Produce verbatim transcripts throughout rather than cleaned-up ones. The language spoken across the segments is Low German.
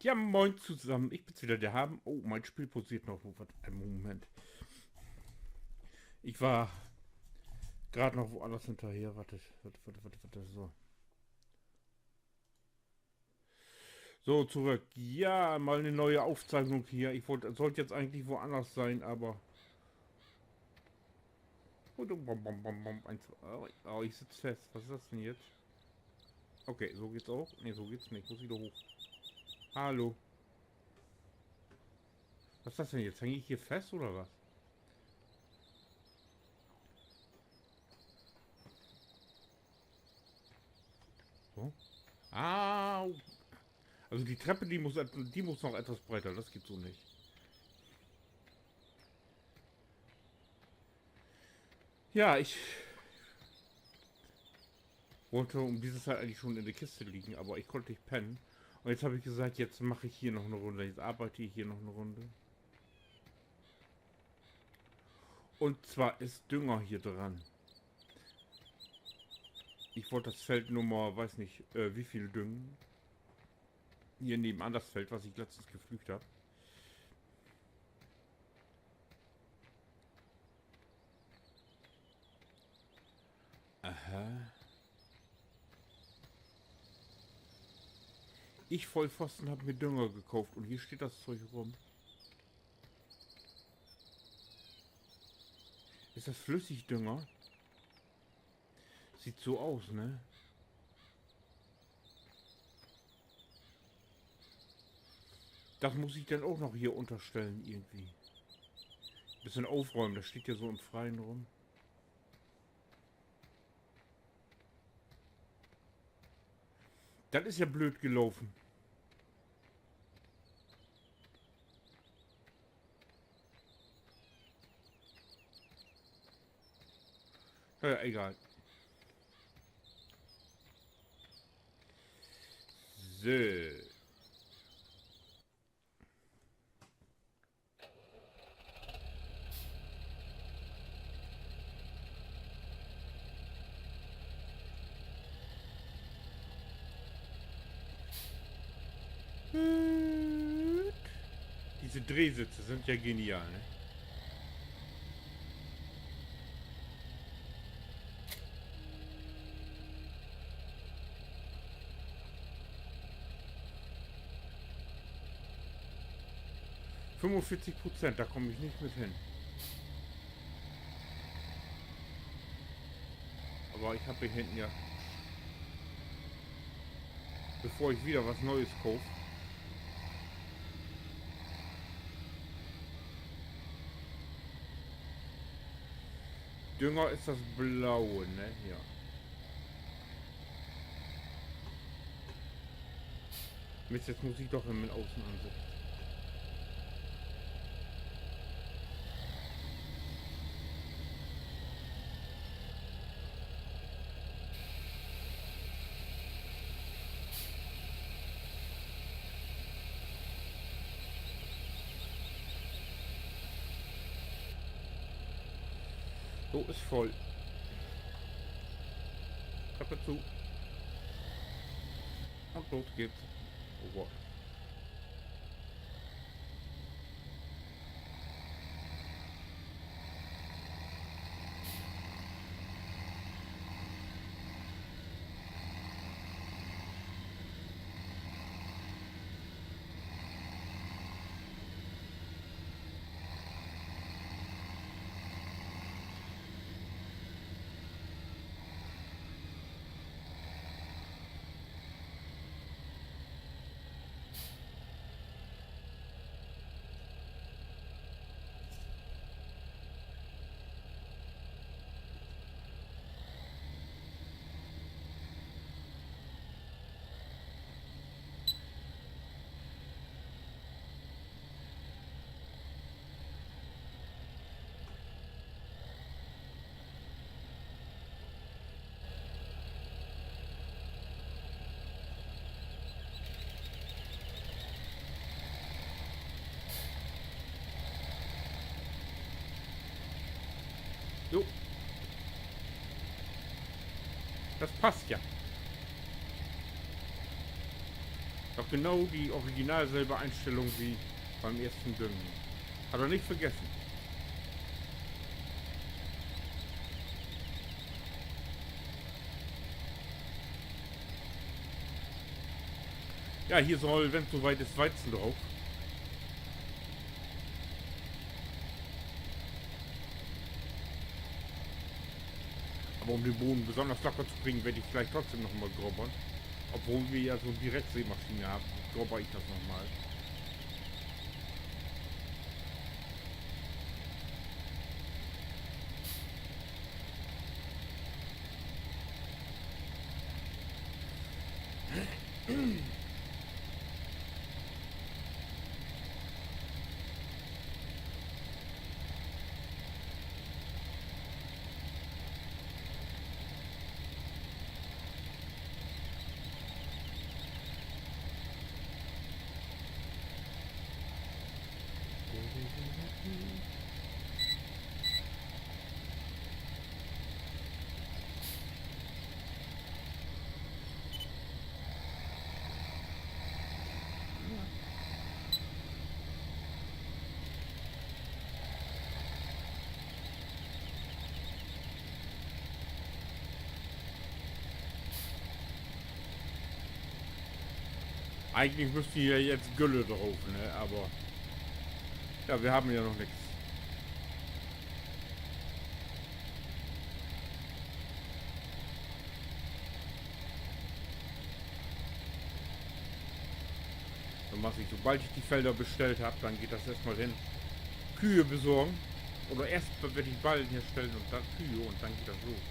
Ja, moin zusammen, ik bün wieder de Haben. Oh, mien Speel pauseert noch. Wat, en Moment. Ik weer graad noch woanners hinterher. Wat is, wat, wat, wat, wat is so? So, zurück. Ja, mal 'ne neue Aufzeichnung hier. Ik wollt, sollt jetzt egentlich woanners sein, aver Oh, bom, bom, bom, bom. Eins, oh, oh, ik sitz fest. Wat is dat denn jetzt? Okay, so geht's ok. Nee, so geht's nich. Muss ik dor hooch? Hallo? Wat is dat denn jetzt? Häng ik hier fest oder wat? So. Au! Also die Treppe, die muss et-, die muss noch etwas breiter. Dat geiht so nich. Ja, ik wollt um disse Tiet egentlich schon in de Kiste liggen, aver ik kunn nich pennen. Un jetzt heff ik seggt, jetzt maak ik hier noch 'ne Runn, jetzt arbeid ik hier noch 'ne Runn. Un zwar is Dünger hier dran. Ik wollt dat Feld Nummer, weet nich, äh, wo veel düngen. Hier nevenan dat Feld, wat ik letztens gepflügt heff. Aha. Ich Vollpfosten hab mir Dünger gekauft un hier steht dat Zeug rum. Is dat Flüssigdünger? Süht so aus, ne? Dat muss ik denn ok noch hier ünnerstellen irgendwie. Bisschen aufräumen, dat steht hier so im Freien rum. Dat is ja blööd gelaufen. Ja, egal. So. Düt. Disse Drehsitze sünd ja genial, ne? Fünfundvierzig Prozent, dor kaam ik nich mit hen. Aver ik heff hier hinten ja, bevör ik wedder wat Nees koof. Dünger is dat Blaue, ne? Ja. Mist, nu mutt ik doch in mien Außenansicht. So, is vull. Klapp to. Un los geht's. Oh Gott. So. Dat passt ja. Doch genau de original selbe Einstellung wie beim eersten Düngen. Hett he nich vergessen. Ja, hier sall, wenn't so wiet is, Weizen drauf. Aver um den Bodden besünners locker to kriegen, will ik villicht trotzdem noch mal grubbern. Obwohl wi ja so 'n Direktseemaschien harrn, grubber ik dat noch mal. Egentlich müsst hier ja jetzt Gülle drauf, ne? Aver, ja, wi hebben ja noch nix. Denn mutt ik, sobald ik de Felder bestellt hebb, denn geiht dat eerstmal hen. Kühe besorgen. Oder eerst will ik Ballen herstellen un denn Kühe un denn geiht dat los.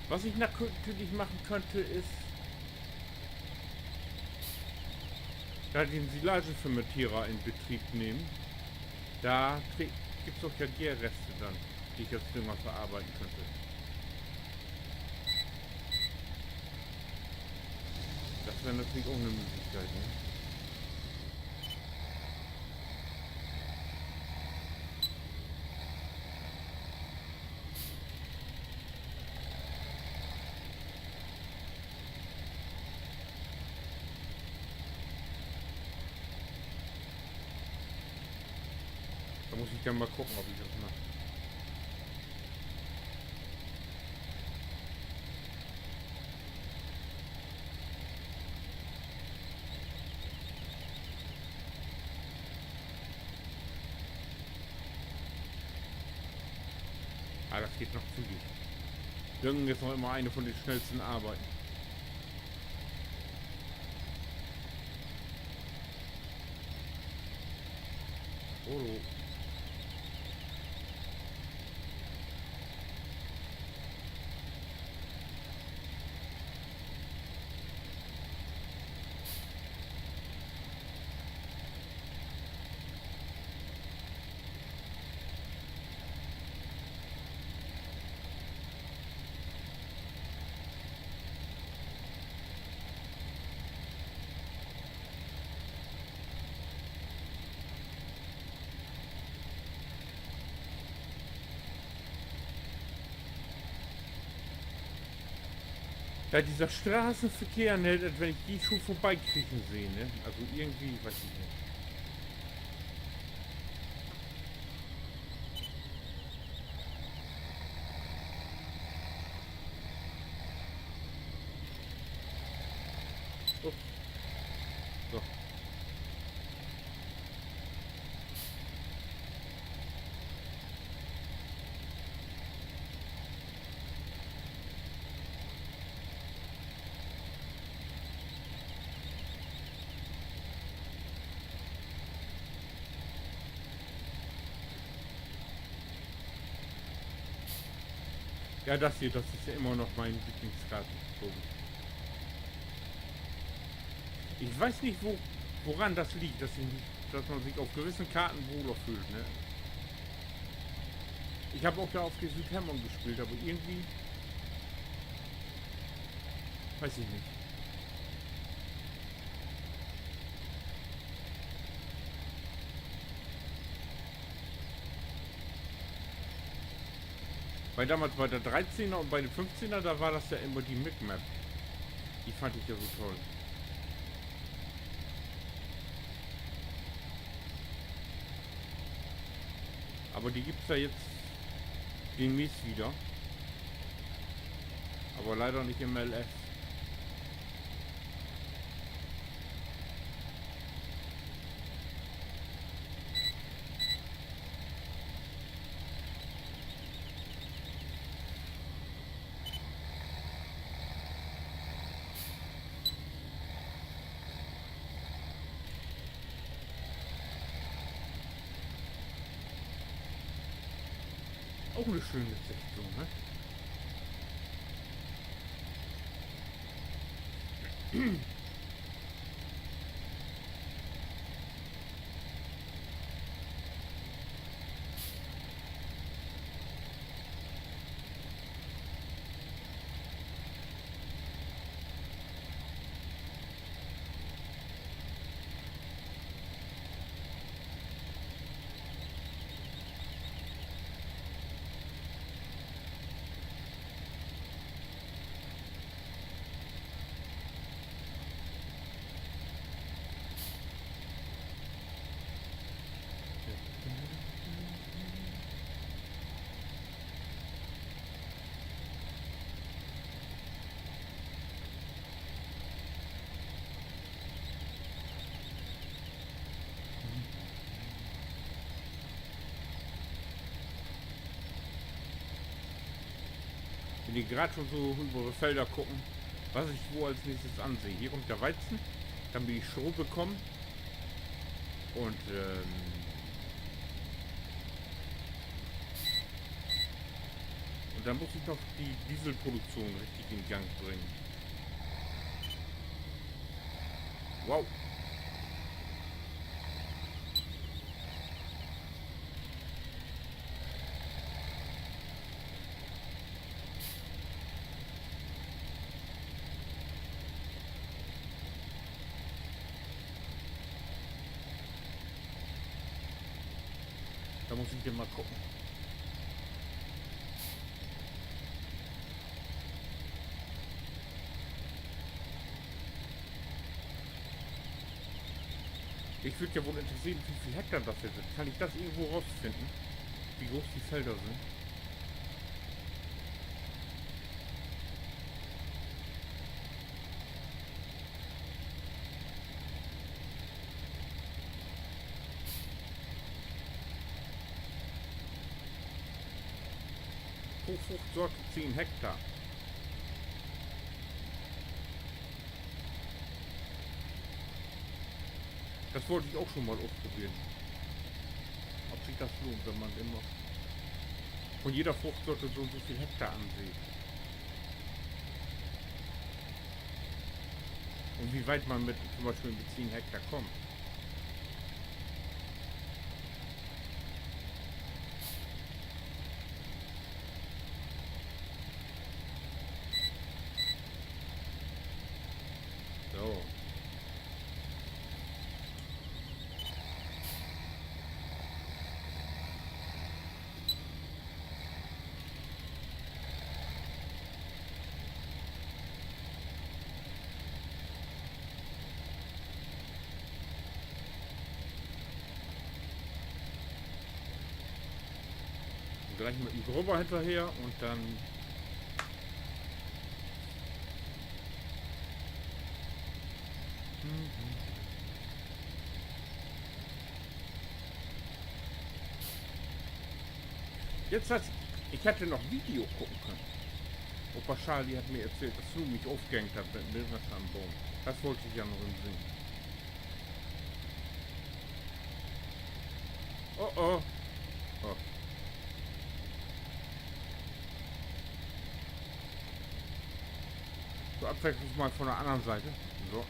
Wat ik natürlich maken köönt, is, dat ik den Silagefermentierer in Betrieb nehm. Dor gifft dat ok ja Gärreste denn, de ik as Dünger verarbeiden köönt. Dat weer natürlich ok 'ne Mööglichkeit, ne? Dor mutt ik denn mal kieken, of ik dat maak. Ah, dat geiht noch zügig. Düngen is noch immer een von de snellsten Arbeiden. Hallo. Ja, disse Straßenverkehr, ne, dat, wenn ik de so vörbikriegen seh, ne? Also irgendwie, weet ik nich. Ups. So. Ja, dat hier, dat is ja immer noch mien Lieblingsgartenbogen. Ik weet nich, wo, Woran das liegt, dass ich mich, dass man sich auf gewissen Karten wohler fühlt, ne? Ich hab auch da auf de Südhemmern gespielt, aber irgendwie, weiß ich nicht. Weil damals bei der Dreizehner und bei den Fünfzehner, da war das ja immer die Migmap. Die fand ich ja so toll. Aber die gibt's ja jetzt demnächst wieder. Aber leider nicht im L S. Auch 'ne schöne Sichtung, ne? Wenn ik graad schon so över de Felder kiek, wat ik wo as nächstes anseh. Hier kummt de Weizen, denn bün ik Stroh bekommen. Un, ähm, un denn mutt ik noch de Dieselproduktion richtig in Gang bringen. Wow. Dor mutt ik denn mal kieken. Mich würd ja woll interesseren, wo veel Hektar dat sünd. Kann ik dat irgendwo rausfinnen, wo groot de Felder sünd? Hochfruchtsorte zehn Hektar. Dat wollt ik ok schon mal utproberen. Of sik dat lohnt, wenn man immer von jeder Fruchtsorte so un so veel Hektar ansieht. Un wie wiet man mit, to'n Bispeel mit zehn Hektar kummt. So. Gliek mit en Grubber hinterher un denn Jetzt hat, ik harr noch Video kieken kunnt. Opa Charlie hett mi vertellt, dat Snu mi ofgängt hett mit Mähdrescher an'n Boom. Dat wull ik ja noch sehn. Oh, oh. Oh. So, afwechslungsweis mal von de anner Siet. So.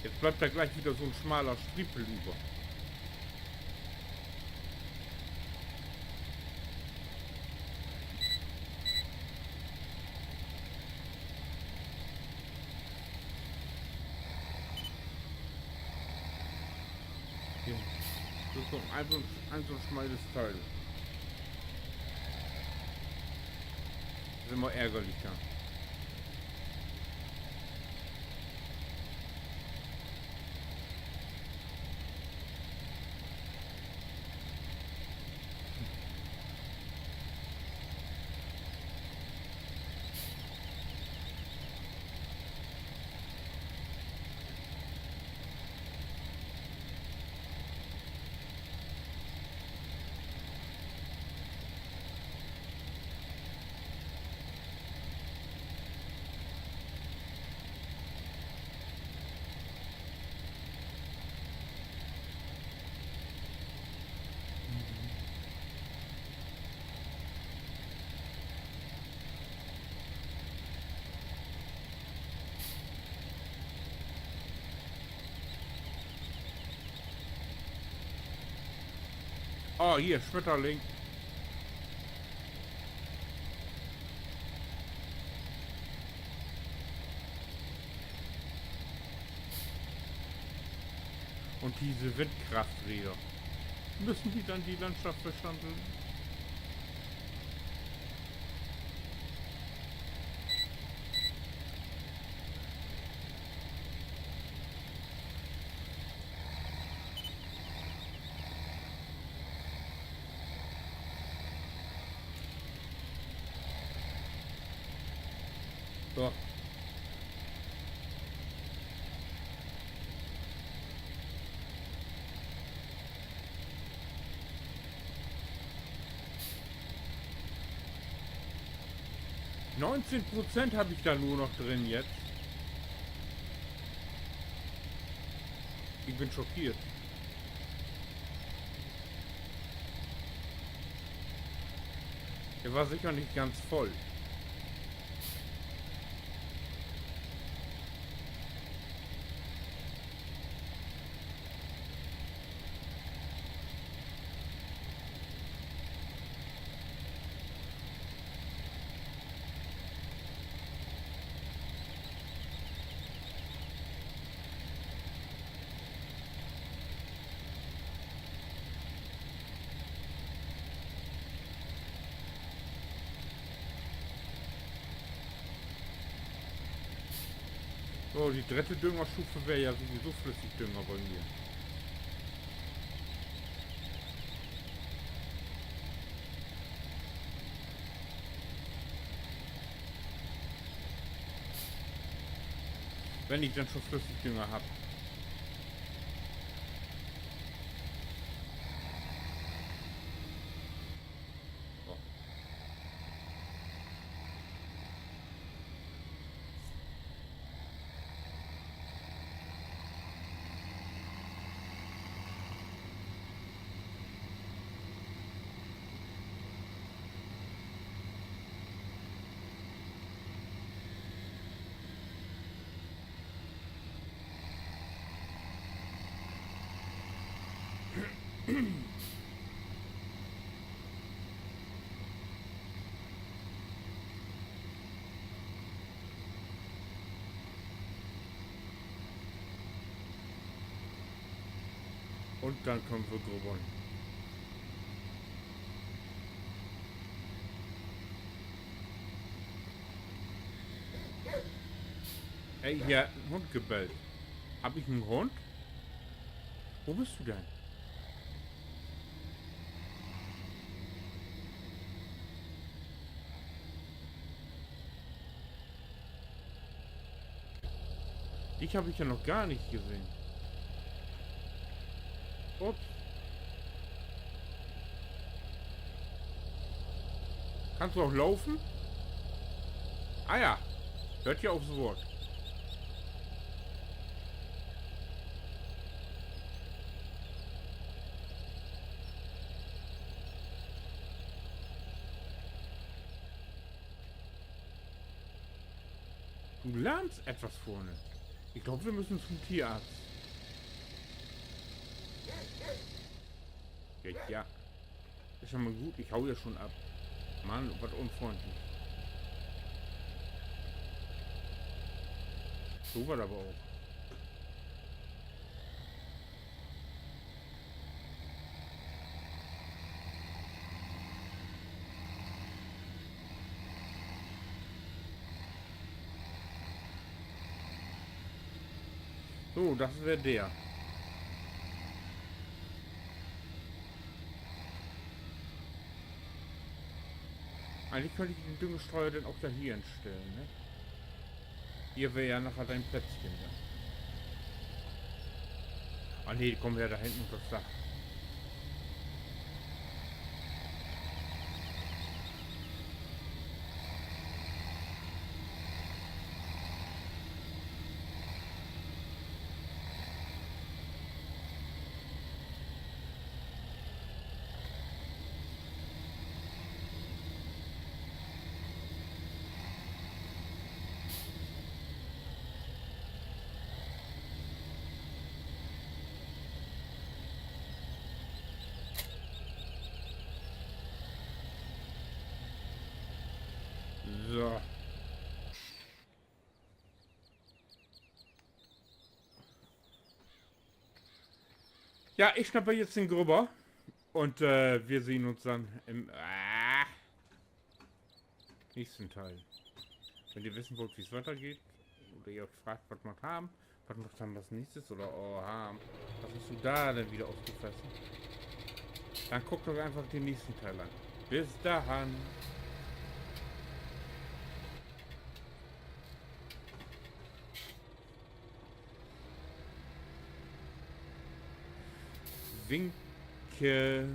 Jetzt bleibt da gleich wieder so 'n schmaler Striepel über. Hier. Das ist doch ein, so ein, ein so ein schmales Teil. Das ist immer ärgerlich da. Oh, hier, Schmetterling. Und diese Windkrafträder. Müssen die dann die Landschaft verschandeln? So. Neunzehn Prozent hab ich da nur noch drin jetzt. Ich bin schockiert. Der war sicher nicht ganz voll. So, die dritte Düngerstufe wär ja sowieso Flüssigdünger bei mir. Wenn ich denn schon Flüssigdünger hab. So. Un denn köönt wi grubbern. Ey, hier hett en Hund gebellt. Hab ik en Hund? Wo büst du denn? Dich hab ik ja noch gar nich gesehn. Ups. Kannst du ok lopen? Ah ja, höört ja op dat Woort. Du lärmst etwas vorne. Ik glööv, wi müssen to'n Tierarzt. Ja, ja. Is ja mal gut, ik hau ja schon af. Mann, wat unfreundlich. So wat aver ok. So, dat weer de. Egentlich köönt ik den Düngestreuer denn ok ja hier instellen, ne? Hier weer ja noch al en Plätzchen dor. Ah nee, de kummt ja dor hinten ut dat Dack. So. Ja, ik snapp jetzt den Grubber. Un, äh, wi sehn uns denn in'n, äh, nächsten Teil. Wenn ji wissen wüllt, wie't wietergeiht, oder ji fraagt, wat wi hebben, wat wi hebben as nächstes oder, oh, hebben, wat hest du dor denn wedder utfressen, denn kiekt jo eenfach den nächsten Teil an. Bit denn. Winke.